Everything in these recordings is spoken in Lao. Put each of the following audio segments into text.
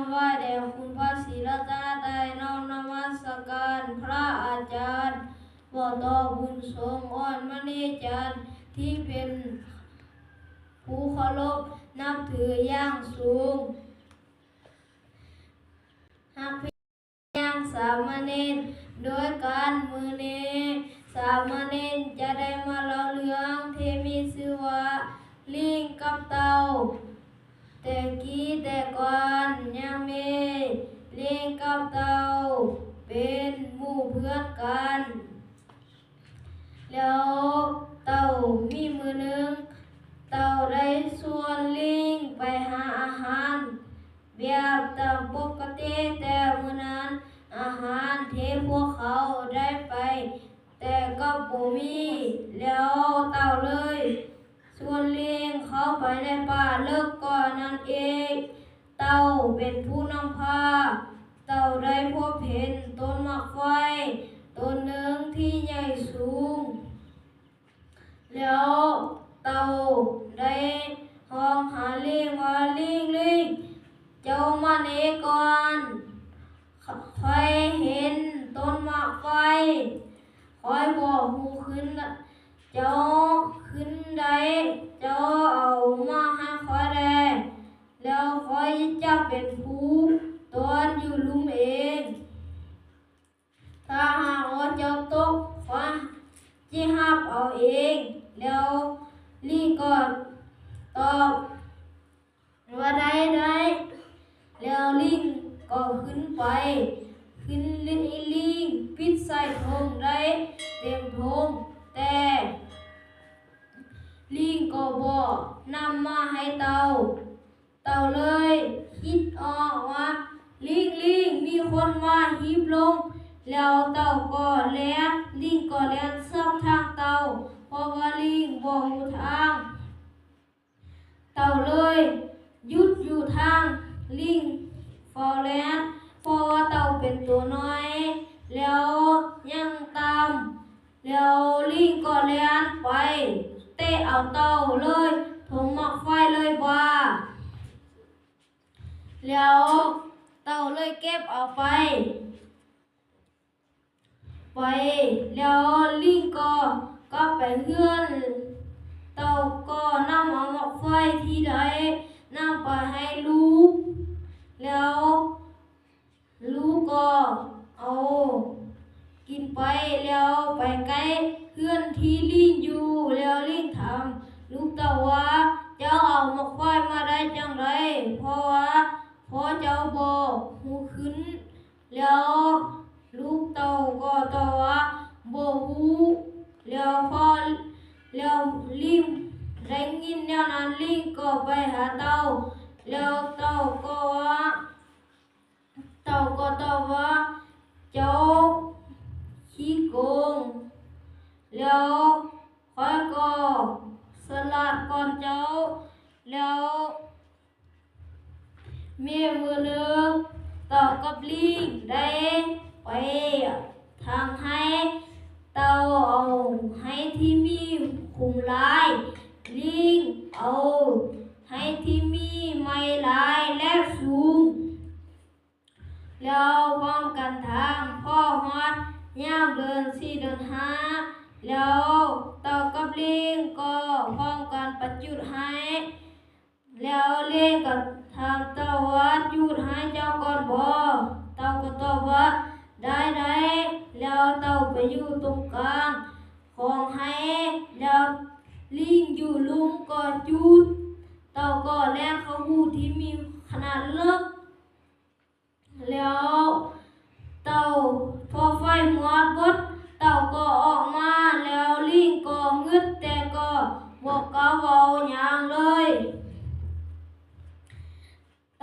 ຖວາຍແດ່ຄຸນພະສີລັດຕະນະໄຕ ນ້ອມນະມັດສະການພະອາຈານ ບໍ່ຕໍ່ບຸນສົງ ອ່ອນມະນີຈັນ ທີ່ເປັນຜູ້ເຄົາລົບນັບຖືຢ່າງສູງ. ຮັກ ຢ່າງສາມະເນນ ໂດຍການມື້ນີ້ ສາມະເນນຈະໄດ້ມາເລົ່າເລື່ອງທີ່ມີຊື່ວ່າ ລີງກັບເຕົ່າ. ແຕ່ກີ້ແຕ່ກ່ອນຍັງມີ ລີງກັບເຕົ່າເປັນໝູ່ເພື່ອນກັນ. ແລ້ວເຕົ່າມີມື້ໜຶ່ງ ເຕົ່າໄດ້ຊວນລີງໄປຫາອາຫານ ແບບຕາມປົກກະຕິ, ແຕ່ມື້ນັ້ນອາຫານທີ່ພວກເຂົາໄດ້ໄປແຕ່ກັບບໍ່ມີ, ແລ້ວເຕົ່າເລີຍຊວນລີງເຂົ້າໄປໃນປ່າເລິກກວ່ານັ້ນອີກ. ເຕົ່າເປັນຜູ້ນຳພາ, ເຕົ່າໄດ້ພົບເຫັນຕົ້ນໝາກໄຟຕົ້ນໜຶ່ງທີ່ໃຫຍ່ສູງ. ແລ້ວເຕົ່າໄດ້ຮ້ອງຫາລີງວ່າ, ລີງ, ລີງ, ເຈົ້າມານີ້ກ່ອນ. ຂ້ອຍເຫັນຕົ້ນໝາກໄຟ, ຂ້ອຍບໍ່ຮູ້ຄືນເຈົ້າຄືນໃດ, ເຈົ້າເອົາມາໃຫ້ຂ້ອຍແດ່, ແລ້ວຂ້ອຍຈະເປັນຜູ້ຕ້ອນຢູ່ລຸ່ມເອງ. ຖ້າຫາກວ່າເຈົ້າຕົກ, ຂ້ອຍຊິຮັບເອົາເອງ. ແລ້ວລີງກໍຕອບວ່າ, ໄດ້, ໄດ້. ແລ້ວລີງກໍຂຶ້ນໄປ, ຂຶ້ນ, ລີງປິດໃສ່ຖົງໄດ້ເຕັມຖົງ, ແຕ່ລີງກໍບໍ່ນຳມາໃຫ້ເຕົ່າ. ເຕົ່າເລີຍຄິດອອກວ່າ, ລີງ, ລີງ, ມີຄົນມາຮີບລົງ. ແລ້ວເຕົ່າກໍແລ່ນ, ລີງກໍແລ່ນສວນທາງເຕົ່າ, ເພາະວ່າລີງບໍ່ຮູ້ທາງ. ເຕົ່າເລີຍຢຸດຢູ່ທາງ, ລີງເຝົ້າແລ່ນ, ເພາະວ່າເຕົ່າເປັນໂຕນ້ອຍ, ແລ້ວຍ່າງຕາມ. ແລ້ວລີງກໍແລ່ນໄປເຕະເອົາເຕົ່າເລີຍຖົງໝາກໄຟເລີຍວ່າ, ແລ້ວເຕົ່າເລີຍເກັບເອົາໄປ, ໄປ. ແລ້ວລີງກໍກັບໄປເຮືອນ, ເຕົ່າກໍນຳເອົາໝາກໄຟທີ່ໄດ້ນຳໄປໃຫ້ລູກ, ແລ້ວ ລູກກໍເອົາກິນໄປ, ແລ້ວໄປໃກ້ເຮືອນທີ່ລີງຢູ່, ແລ້ວລີງຖາມລູກເຕົ່າວ່າ, ເຈົ້າເອົາໝາກໄຟມາໄດ້ຈັ່ງໃດ? ເພາະວ່າພໍ່ເຈົ້າບໍ່ຮູ້ຄືນ. ແລ້ວລູກເຕົ່າກໍຕອບວ່າ, ບໍ່ຮູ້. ແລ້ວພໍ່, ແລ້ວລີງໄດ້ຍິນແນວນັ້ນ, ລີງກໍໄປຫາເຕົ່າ, ແລ້ວເຕົ່າກໍວ່າ, ເຕົ່າກໍຕອບວ່າ, ເຈົ້າຂີ້ໂກງ, ແລ້ວຂ້ອຍກໍສະຫຼາດກວ່າເຈົ້າ. ແລ້ວມີມື້ໜຶ່ງ, ເຕົ່າກັບລີງໄດ້ໄປທາງໄຮ່. ເຕົ່າເອົາໄຮ່ທີ່ມີຂຸມຫຼາຍ, ລີງເອົາໄຮ່ທີ່ມີໄມ້ຫຼາຍ ແລະ ສູງ. ແລ້ວພ້ອມກັນທັງພໍ້ຮອດຍາມເດືອນສີ່ເດືອນຫ້າ, ແລ້ວເຕົ່າກັບລີງກໍພ້ອມກັນໄປຈູດໄຮ່. ແລ້ວລີງກໍຖາມເຕົ່າວ່າ, ຈູດໄຮ່ເຈົ້າກ່ອນບໍ? ເຕົ່າກໍຕອບວ່າ, ໄດ້, ໄດ້. ແລ້ວເຕົ່າໄປຢູ່ຕົງກາງຂອງໄຮ່, ແລ້ວລີງຢູ່ລຸ່ມກໍຈູດ. ເຕົ່າກໍແລ່ນເຂົ້າຮູທີ່ມີຂະໜາດເລິກ. ແລ້ວເຕົ່າພໍໄຟໝົດບົດ, ເຕົ່າກໍອອກມາ, ແລ້ວລີງກໍງຶດ, ແຕ່ກໍບໍ່ກ້າເວົ້າຫຍັງເລີຍ.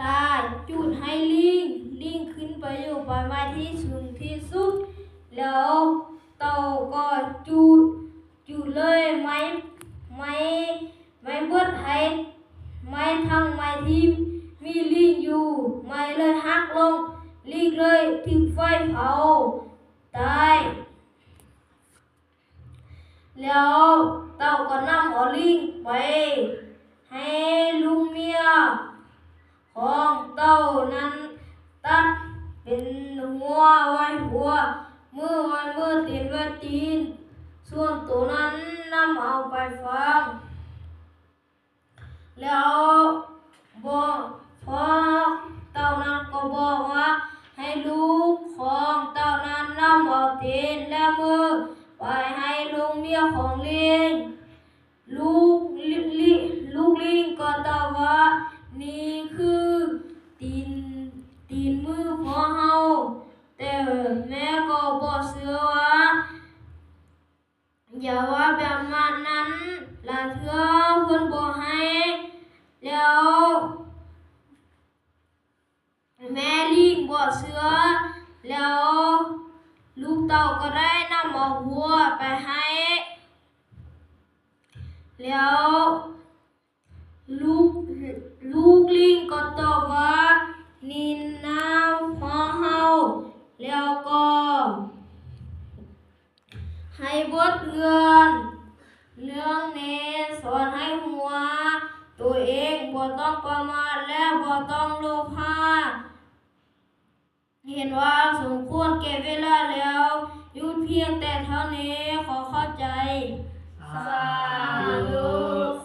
ຕາຈູດໄຮ່ລີງ, ລີງຂຶ້ນໄປຢູ່ປາຍໄມ້ທີ່ສູງທີ່ສຸດ, ແລ້ວເຕົ່າກໍຈູດ, ຈູດເລີຍໄມ້, ໄມ້, ໄມ້ເບິດໄຮ່, ໄມ້ທັງໄມ້ທີ່ມີລີງຢູ່, ໄມ້ເລີຍຫັກລົງ, ລີງເລີຍຖືກໄຟເຜົາຕາຍ. ແລ້ວເຕົ່າກໍນຳເອົາລີງໄປໃຫ້ລຸງເມຍ ຂອງເຕົ້ານັ້ນຕັດເປັນຫົວໄວ້ຫົວ, ມືໄວ້ມື, ຕີນໄວ້ຕີນ, ສ່ວນໂຕນັ້ນນຳເອົາໄປຝັງ. ແລ້ວບອກ ພໍ່ເຕົ້ານັ້ນກໍບອກວ່າ ໃຫ້ລູກຂອງເຕົ້ານັ້ນນຳເອົາຕີນ ແລະ ມືໄປໃຫ້ໂຮງເມຍຂອງລີງ. ລູກ ລີ ລີ ລູກລີງກໍຕອບວ່າ ນີ້ຄືຕີນ ຕີນມືພໍ່ເຮົາ. ແຕ່ແມ່ກໍບໍ່ເຊື່ອວ່າ ຢ່າວ່າແບບນັ້ນ ລາງເທື່ອເພິ່ນບໍ່ໃຫ້. ແລ້ວແມ່ລີງບໍ່ເຊື່ອ, ແລ້ວລູກເຕົ້າກໍໄດ້ນຳເອົາຫົວໄປໃຫ້. ແລ້ວລູກ ລູກລີງກໍຕອບວ່າ ນີ້ນາພໍ່ເຮົາ. ແລ້ວກໍໃຫ້ບົດຮຽນເລື່ອງນີ້ ສອນໃຫ້ຮູ້ວ່າ ໂຕເອງບໍ່ຕ້ອງປະໝາດ ແລະ ບໍ່ຕ້ອງໂລພະ. ເຫັນວ່າສົມຄວນແກ່ເວລາແລ້ວ, ຢຸດພຽງແຕ່ເທົ່ານີ້. ຂໍຂອບໃຈ. ສາທຸ.